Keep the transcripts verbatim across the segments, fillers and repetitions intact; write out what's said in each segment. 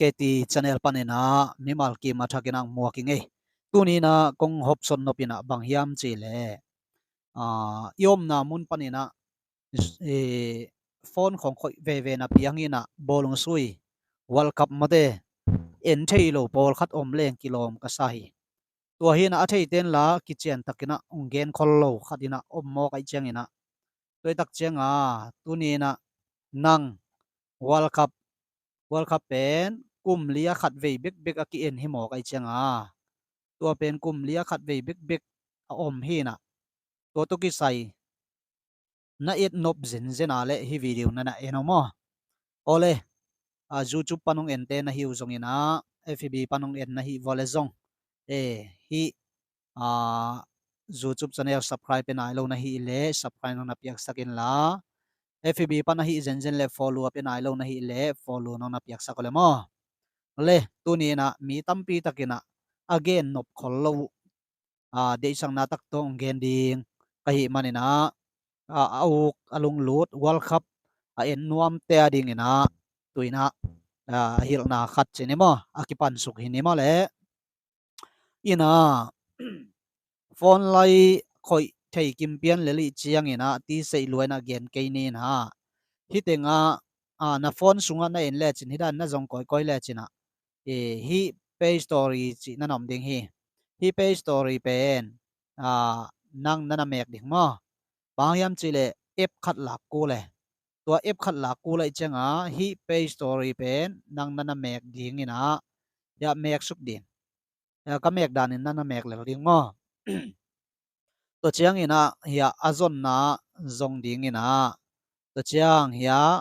K T channel panin ah mimal kim a thakin ah muak ing ei. Tuni in ah kong hopsawn nop in ah bang hiam cih leh, ah, i omna mun panin ah, eh, phone khawng khoih veve napi hangin ah bawlung sui, World Cup mate en thei lo pawlkhat om leng kilawm ka sa hi. Tua hi in ah a theite in la kician takin ah hong gen khol lo khat in ah om mawk ahih ciangin ah, tua hi tak ciangin ah tuni in ah nang World Cup, World Cup pen kum li a khat vei bekbek a ki-en hi mawk ahih ciangin ah, tua pen kum li a khat vei bekbek a om hi in ah, tua tawh kisai na et nop zenzen a leh hih video na na en aw maw. Awle, ah, YouTube pan hong ente na hi uh zongin ah, F B pan hong en na hi vua leh zong, eh, hih, ah, YouTube channel subscribe pia nai lo na hih leh subscribe nong na piaksak in la, F B pan a hih zenzen leh follow a pia nai lo na hih leh follow nong na piaksak aw leh maw. Awle, tuni in ah mi tampi takin ah a gen nop khol lo uh, ah, deihsakna tak tawh hong gen ding ka hih manin ah, ah, a uk a lunglut World Cup a en nuamte a dingin ah, tu in ah, ah, a hilhna khat ci ni maw, a kipansuk hi ni maw leh. In ah, phone lai khoih thei kim pian lel ahih ciangin ah, ti seih lua in ah gen kei ni in ah. Hih teng ah, ah, na phone sungah na en lecin, hih dan na zong kawikawi lecin ah, eh, hih Page Story cih na na om ding hi. Hih Page Story pen, ah, nang na na mek ding maw. Bang hiam cih leh app khat lak kul e. Tua app khat lak kul ahih ciangin ah, hih Page Story pen nang na na mek dingin ah, hiah mek suk ding. Hiah ka mek danin na na mek lel ding maw. Tua ciangin ah hiah a zonna zong dingin ah, tua ciang hiah,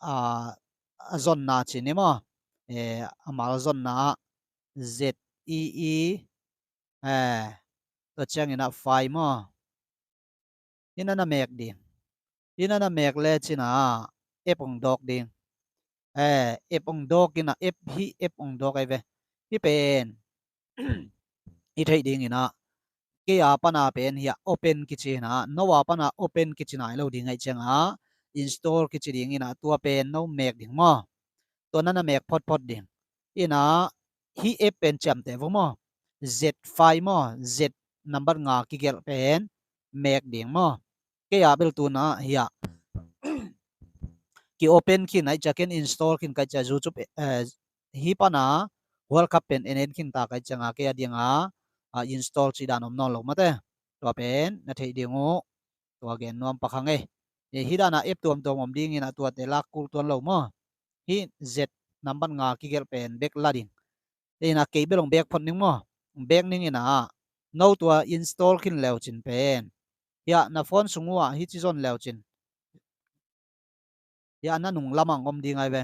ah, a zonna ci ni maw. Eh, a mal zonna ah Z E E, eh, tua ciangin ah find maw. Hih na na mek ding. Hih na na mek lecin ah app hong dawk ding. Eh, app hong dawk in ah, app, hih app hong dawk ahi ve. Hih pen i theih dingin ah, kei a pan a pen hiah open kici in ah, no a pan a open kici nai lo ding ahih ciangin ah, install kici dingin ah, tua pen no mek ding maw. Tua na na mek photphot ding. In ah, hih app pen ciamteh vo maw. Z five maw, Z number nga kigelh pen mek ding maw. Kei a bel tu in ah hiah ki open khin ahih ciangin, install khin ka hih ciangin, YouTube, eh, hih pan a World Cup pen en en khin ta ka hih ciangin, kei a dingin ah, ah, install cih dan om nawn lo mate. Tua pen na theih ding uh. Tua gen nuam pak hang ei. Eh, hih dan a app tuamtuam om dingin ah, tuate lak kul tuan lo maw. Hih Z number nga kigelh pen bek la ding. In ah kei bel hong bek phot ning maw. Hong bek ning in ah, no tua install khin le uh cin pen, hiah na phone sung uh ah hih ci zon le uh cin, hiah a nanung lamah hong om ding ahi ve.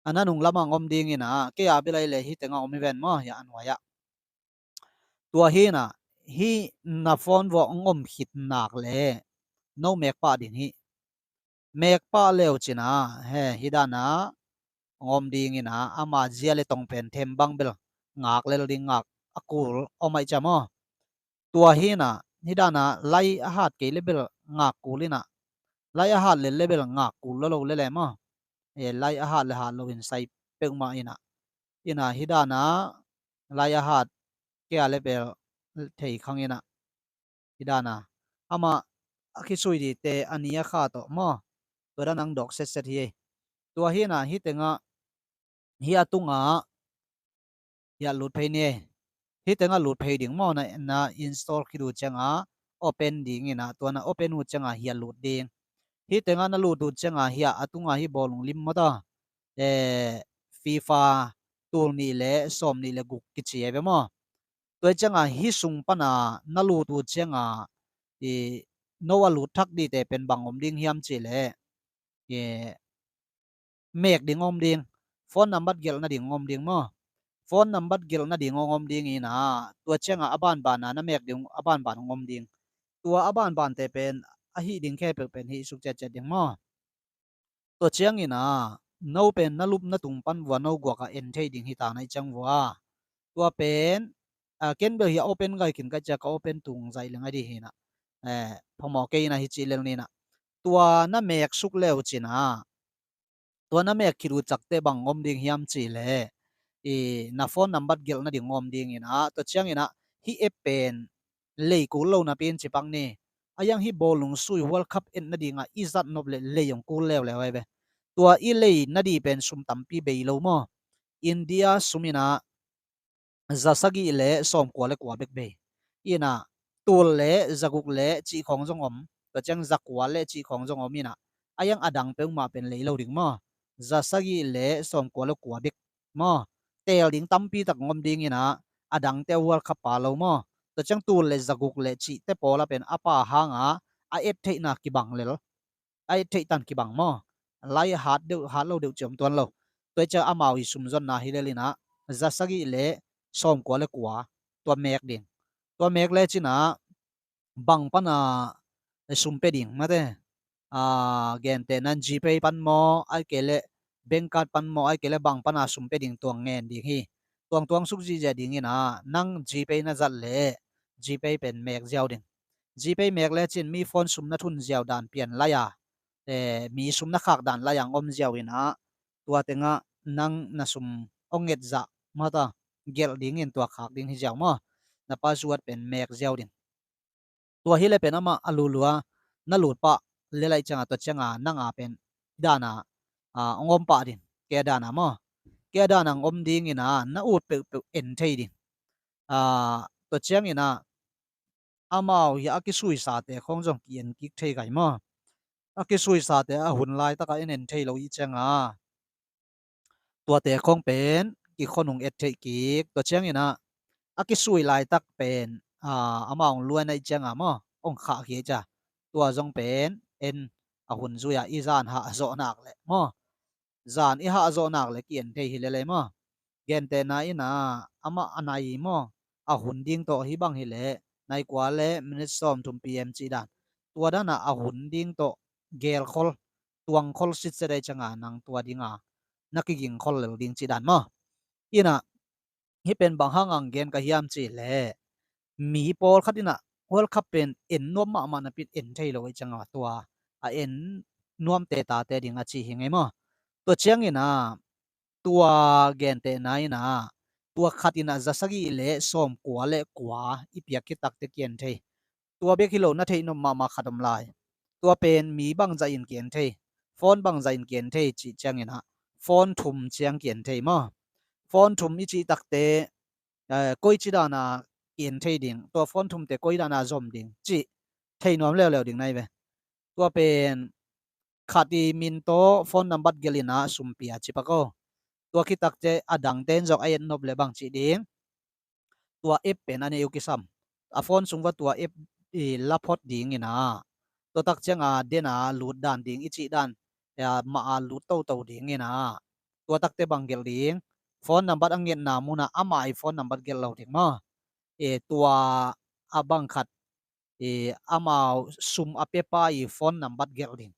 A nanung lamah hong om dingin ah, kei a bel ahih leh hih tengah om hi ven maw, hiah a nuai ah. Tua hi in ah, hih na phone vuah hong om khit nak leh no mek pah ding hi. Mek pah le uh cin ah, he, hih dan a hong om dingin ah, ama zia le tong pen them bang bel ngak lel ding, ngak a kul om ahih ciang maw. Tua hi in ah, hih dan a lai a hat kei le bel ngak kul in ah, lai a hat lel le bel ngak kul lo lo le le maw. Eh, lai a hat le hat lo in sai peuhmah in ah. In ah, hih dan a lai a hat kei a le bel thei khang in ah. Hih dan a, amah a khisui dingte a ni a kha tawh maw. Tua dan a hong dawk setset hi ei. Tua hi in ah, hih tengah, hih a tungah, hiah lut phei ni ei. Hih tengah lut phei ding maw, na, na install khit uh ciangin open dingin ah, tua na open uh ciangin hiah lut ding. Hih tengah na lut uh ciangin hiah a tungah hih bawlung lim maw ta. Eh, FIFA tul nih le sawm nih le guk kici ahi ve maw. Tua hi ciangin hih sung pan a na lut uh ciangin, i, no a lut thak dingte pen bang om ding hiam cih leh, i, mek ding om ding. Phone number gelh nading om ding maw. Phone number gelh nading om ding in ah, tua ciangin a banban a na mek ding, a banban om ding. Tua a banbante pen a hih ding khempeuh pen hih suk ciatciat ding maw. Tua ciangin ah, no pen na lupna tung pan vuah no guak a en thei ding hi ta na hih ciang vuah. Tua pen, ah, ken bel hiah open gai khin ka hih ciang ka open tung zaih leng a ding hi in ah. Eh, phamawh kei in ah hih ci lel ni in ah. Tua na mek suk le uh cin ah, tua na mek khit uh ciangteh bang om ding hiam cih leh, i, na phone number gelh nading om ding in ah, tua ciangin ah hih app pen lei kul lo napi in ci pak ni. A yang hih bawlung sui World Cup et nading ah i zat nop leh lei hong kul leuleu ahi ve. Tua i lei nading pen sum tampi bei lo maw. India sum in ah za sagih leh sawmkua leh kua bek bei. In ah tul leh za guk leh cih khawng zong om. Tua ciang za kua leh cih khawng zong om in ah, a yang a dang peuhmah pen lei lo ding maw. Za sagih leh sawmkua leh kua bek maw. Teel ding tampi tak om ding in ah, a dangte World Cup pa lo maw. Tua ciang tul leh za guk leh cihte pawl ah pen a pa hang ah a et theihna kibang lel, a et theih tan kibang maw. Lai hat deuh, hat lo deuh ci om tuan lo. Tua ciang amau i sum zonna hi lel in ah, za sagih leh sawmkua leh kua, tua mek ding. Tua mek lecin ah bang pan a sum pia ding mate. A, gentehna in GPay pan maw, ahih kei leh bank card pan maw, ahih kei leh bang pan a sum pia ding tua ngen ding hi. Tua tuang suk ziahziah ding in ah, nang GPay na zat leh GPay pen mek ziau ding. GPay mek lecin mi phone sum na thun ziau dan pian lai a, eh, mi sum na khak dan lai a hong om ziau in ah, tua teng ah nang na sum hong nget zah mata, gelh ding in tua khak ding hi ziau maw. Na password pen mek ziau ding. Tua hi leh pen amah a lulua na lut pah lel ahih ciang a, tua ciang a nang a pen dan a, a, hong om pah ding. Kei a dan a maw. Kei a dan a hong om ding in ah, na ut peuhpeuh en thei ding. A, tua ciangin ah amau hi a kisuisate khawng zong ki-en kik thei gai maw. A kisuisate a hun laitak a en en thei lo i ciang a, tuate khawng pen kikhon hong et theih kik. Tua ciangin ah a kisui laitak pen, a, amau hong luan ahih ciang a maw, hong khah kik ciang, tua zong pen en a hun zui a i zan hah zawh nak leh maw. Zan i hah zawh nak leh ki-en thei hi lel ei maw. Gentehna in ah amah a nai maw, a hun ding tawh hih bang hi leh nai kua leh minute sawmthum PM cih dan. Tua dan a a hun ding tawh gelkhol, tuangkhol sitset ahih ciang a nang tua ding a na kigingkhol lel ding cih dan maw. In ah hih pen bang hang a gen ka hiam cih leh, mi pawlkhat in ah World Cup pen en nuam mahmah napi in en thei lo ahih ciang a, tua a en nuamte tate ding a ci hi ngei maw. Tua ciangin ah tua gentehna in ah, tua khat in ah za sagih leh sawmkua leh kua i piak khit takteh ki-en thei. Tua bek hi lo, na theih nop mahmah khat om lai. Tua pen mi bangzah in ki-en thei, phone bangzah in ki-en thei cih ciangin ah, phone thum ciang ki-en thei maw. Phone thum i cih takteh, eh, koici dan a ki-en thei ding, tua phone thumte koi dan a zom ding cih thei nuam leuleu ding na hi ve. Tua pen khat i min tawh phone number gelh in ah sum pia ci pak o. Tua khit takteh a dangte in zong a et nop leh bang ci ding. Tua app pen a nei uh kisam. A phone sung va tua app i la phot ding in ah, tua tak ciang a den a lut dan ding i cih dan, eh, mah a lut toto ding in ah, tua takteh bang gelh ding. Phone number a ngetna mun ah amah i phone number gelh lo ding maw. Eh, tua a bang khat, eh, amau sum a piapa i phone number gelh ding.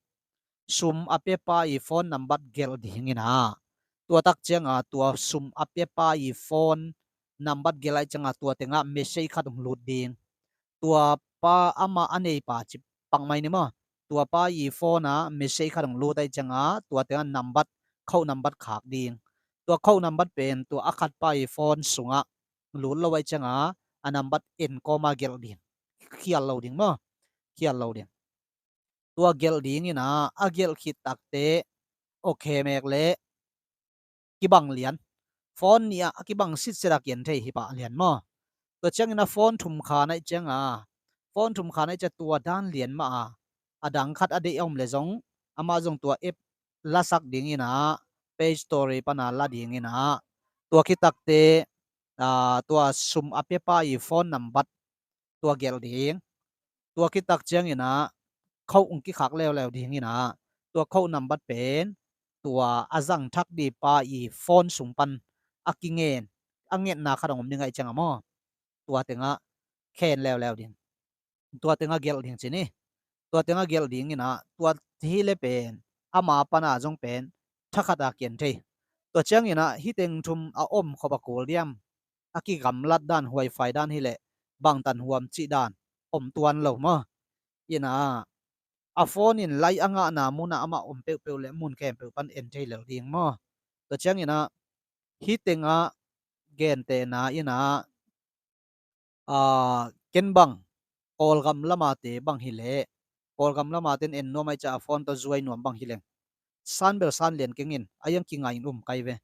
Sum a piapa i phone number gelh ding in ah, tua tak ciang a tua sum a piapa i phone number gelh ahih ciang a tua teng ah message khat hong lut ding. Tua pa, amah a neipa ci pak mai ni maw. Tua pa i phone ah message khat hong lut ahih ciang a tua teng ah number, code number khak ding. Tua code number pen tua a khatpa i phone sung ah lut lo ahih ciang a, a number en kawm a gelh ding. Khial lo ding maw. Khial lo ding. Tua gelh ding in ah, a gelh khit takteh okay mek leh kibang lian. Phone nih ah a kibang sitset a ki-en thei hi pah lian maw. Tua ciangin ah phone thum khan ahih ciang a, phone thum khan ahih ciang tua dan lian mah a, a dang khat a deih a om leh zong, amah zong tua app lasak ding in ah, Play Store pan a la ding in ah, tua khit takteh, ah, tua sum a piapa i phone number tua gelh ding. Tua khit tak ciangin ah code hong kikhak leuleu ding in ah, tua code number pen tua a zang thak ding pa i phone sung pan a kingen, a ngetna khat hong om ding ahih ciang a maw, tua teng ah khen leuleu ding. Tua teng ah gelh ding ci ni. Tua teng ah gelh ding in ah, tua hi leh pen ama pan a zong pen thakhat a ki-en thei. Tua ciangin ah hih teng thum a om khop a kul diam, a kigamlat dan, huaifai dan hi leh bangtan huam cih dan om tuan lo maw. In ah A phone in lai a ngahna munah amah om peuhpeuh le mun khempeuh pan en thei lel ding maw. Tua ciangin ah hih tengah gentehna in ah, aa, ken bang Kawlgam lamate bang hileh, Kawlgam lamaten en nuam ahih ciah a phone tawh zuai nuam bang hileng, san bel san lian kengin a iang kingai in um kai ve.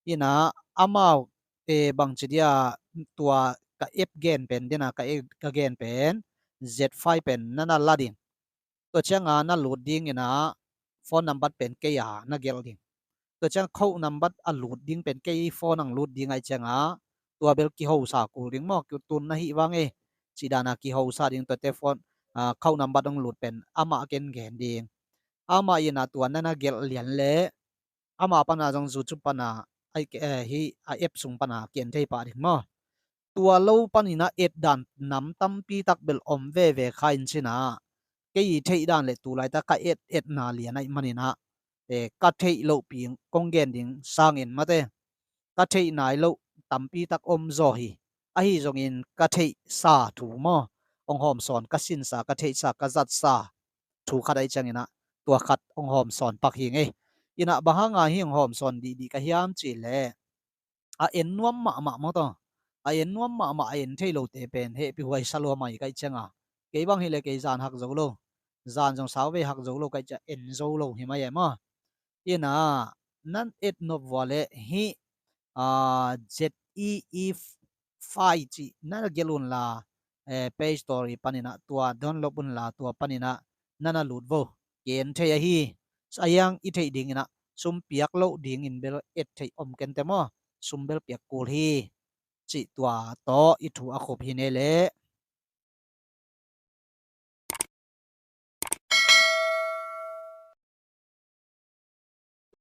Inah amaute bangci dia tua ka app gen pen dena ka app ka gen pen Z five pen nana la ding. Tua cianga na lut ding inah phone nambat pen kei a na gelh ding. Tua ciang code nambat a lut ding pen kei phone ang lut ding ahih cianga tua bel kihosa kul ding maw, tun na hih vang ei. Cih dana kihosa ding tuate phone, aa, code nambat ang lut pen amah ken gen ding. Amah inah tua nana gelh lian le ama pana zong YouTube pana, ai, eh, hih a app sung pana ki-en thei pah ding maw. Tua lo paninah et dan nam tampi tak bel om veve kha in cinah, kei i theih dan le tulaitak ka et etna lian ahih maninah, eh, ka theih lohpi kong gen ding sangin mate, ka theih nai loh tampi tak om zaw hi. Ahi zongin ka theihsa thu maw, hong hawmsawn, ka sinsa, ka theihsa, ka zatsa thu khat ahih cianginah tua khat hong hawmsawn pak hi ngei. Inah bang hanga hi hong hawmsawn dihdih ka hiam cihleh, a en nuam mahmah maw taw, a en nuam mahmah a en thei lote pen hehpih huai sa lua mai ka hih cianga, kei bang hileh kei zan hak zo lo, zan zong sauvei hak zo lo ka hih ciah en zo lo hi mai e maw. Inah nan et nop vua le hih, aa, Z E E five cih nana gelh unla, eh, Play Store i paninah tua download unla tua paninah nana lut vo. Ki-en thei ahi. A iang i theih dinginah sum piak loh dingin bel et theih om kente maw. Sum bel piak kul hi. Cih tua tawh i thu a khup hi ne le.